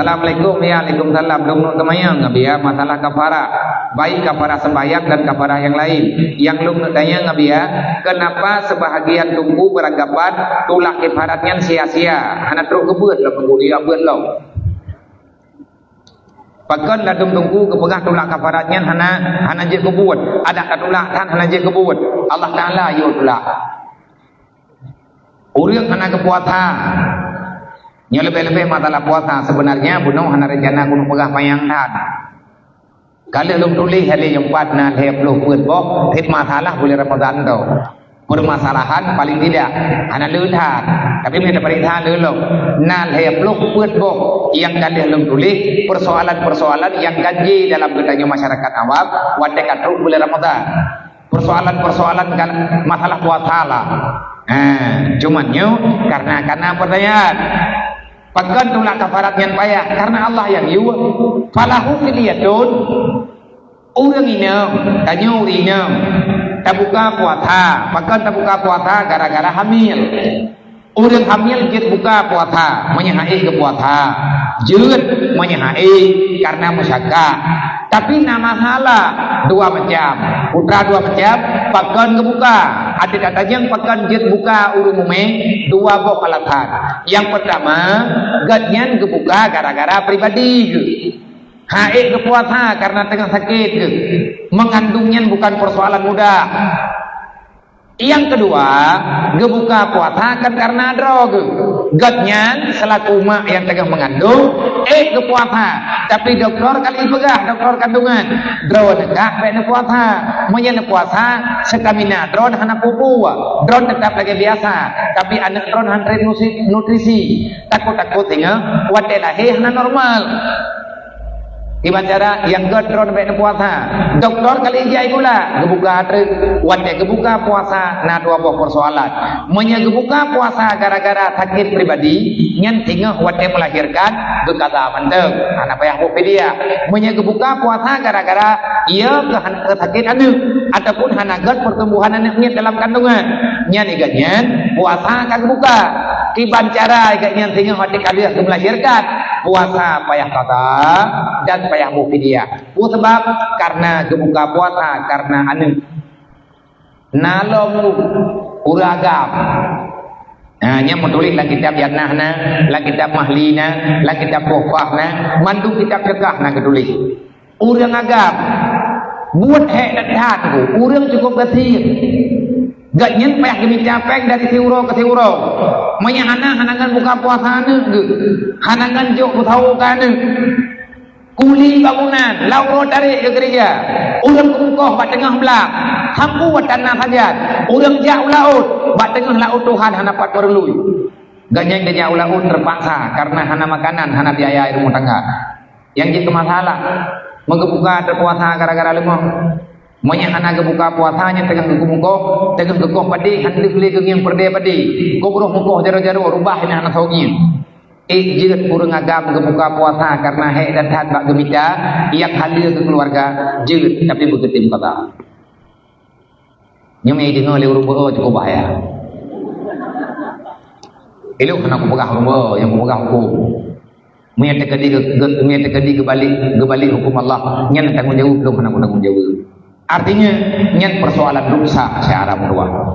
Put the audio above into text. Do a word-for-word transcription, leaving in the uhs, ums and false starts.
Assalamualaikum. Ya, waalaikumsalam. Lôn neuk teumanyong, Abi, ya, masalah kafarah. Baik kafarah sembahyang dan kafarah yang lain. Yang lôn neuk tanyong, Abi, ya, kenapa sebahagian teungku beranggapan tulak kafarat nyan sia-sia, hana trok geubeuet lom, geubeuet lom? Pakon ladôm teungku geupeugah tulak kafarat nyan hana, hana jeuet geubeuet? Adak tatulak that hana jeuet geubeuet. Allah Taala yue tulak. Ureuëng hana geupuasa. Nyoe leubeh-leubeh masalah puasa, sebenarnya bunoe hana rencana keuneuk peugah panyang that. Ka lheueh lôn tuléh hari nyang pat na lhèe ploh peuet boh, cit masalah buleuen Ramadhan tu. Permasalahan paling tidak hana le that. Tapi meunyoe tapareksa le lom, na lhèe ploh peuet boh nyang ka lheueh lôn tuléh, persoalan-persoalan nyang ganjé dalam geutanyoe masyarakat awam watèe ka trok buleuen Ramadhan. Persoalan-persoalan kan masalah puasa lah. Ha, cuman nyoe karena, karena pertanyaan. Pakon tulak kafarat nyan payah? Karena Allah nyang yue. Falahu fidyatun. Ureuëng inong, tanyoe ureuëng inong, tabuka puasa. Pakon tabuka puasa? Gara-gara hamil. Ureuëng hamil jeuet buka puasa, meunyoe hana ék geupuasa. Jeuet meunyoe hana ék, karena musyakkah. Tapi na masalah dua macam. Putra dua macam, pakon geubuka. Até tatanyong pakon jeuet buka ureuëng mumé, dua boh alasan. Nyang pertama, gobnyan geubuka gara-gara pribadi geuh. Hana ék geupuasa karena teungoh sakét geuh. Mengandung nyan bukan persoalan mudah. Nyang keudua, geubuka puasa kan karena droe geuh. Gobnyan selaku mak nyang teungoh mengandung, ék geupuasa. Tapi doktor ka lheueh peugah, doktor kandungan, droeneuh kah bèk neupuasa. Meunyoe neupuasa, stamina droeneuh hana peue-peue, droeneuh teutap lagèe biasa. Tapi aneuk droeneuh hana trép nusi-, nutrisi. Takot-takot singoh watèe lahé hana normal. Kiban cara nyang gèt droeneuh bèk neupuasa. Doktor ka lheueh jai gula, geubuka treuk. Watèe geubuka puasa na dua boh persoalan. Meunyoe geubuka puasa gara-gara sakét pribadi, nyan singoh watèe melahirkan geukaza mantong, hana payah boh fidyah. Meunyoe geubuka puasa gara-gara iya keuhan-, sakét aneuk ataupun hana gèt pertumbuhan aneuk miet dalam kandungan, nyan igat nyan puasa ka geubuka. Kiban cara igat nyan singoh watèe ka lheueh geumelahirkan, puasa payah kaza dan payah boh fidyah. Peue sabab? Karena geubuka puasa karena aneuk. Na lom ureuëng agam. Nah, nyan meutuléh lam kitab Jannah na, lam kitab Mahli na, lam kitab Tuhfah na, mandum kitab fiqah na geutuléh. Ureuëng agam buet hék that-that, ureuëng cukup gasien. Gobnyan payah geumita péng dari siuroe keu siuroe. Meunyoe hana, hana ngon buka puasa aneuk geuh, hana ngon jok beusawo keu aneuk. Kuli bangunan, laôt tarék keu gereja. Ureuëng keumeukoh bak teungoh blang, sapu atan na sajan. Ureuëng jak u laôt, bak teungoh laôt Tuhan hana pat meurului. Gobnyan geujak u laôt teupaksa karena hana makanan, hana biaya rumoh tangga. Nyang jeuet keu masalah, meugeubuka teupuasa gara-gara leumoh. Meunyoe hana geubuka puasa nyan teungoh geukeumeukoh, teungoh geukoh padé, han lheueh lé geungieng peureudèe padé. Gob roh meukoh jaroe-jaroe, rubah nyan hana soe ngieng. Ék jeuet ureuëng agam geubuka puasa karena hék that-that bak geumita, nyang haleue keu keuluwarga, jeuet, tapi beugeutem kaza. Nyoe meudeungoe lé ureuëng beuo cukup bahaya. Ilok hana kupeugah ureuëng beuo, nyang kupeugah huköm. Meunyoe teukeudi ge-, ge-, meunyoe teukeudi geubalek, geubalek huköm Allah, nyan tanggong jaweueb lôn hana tanggong jaweueb. Artinya, nyan persoalan dosa secara meuruah.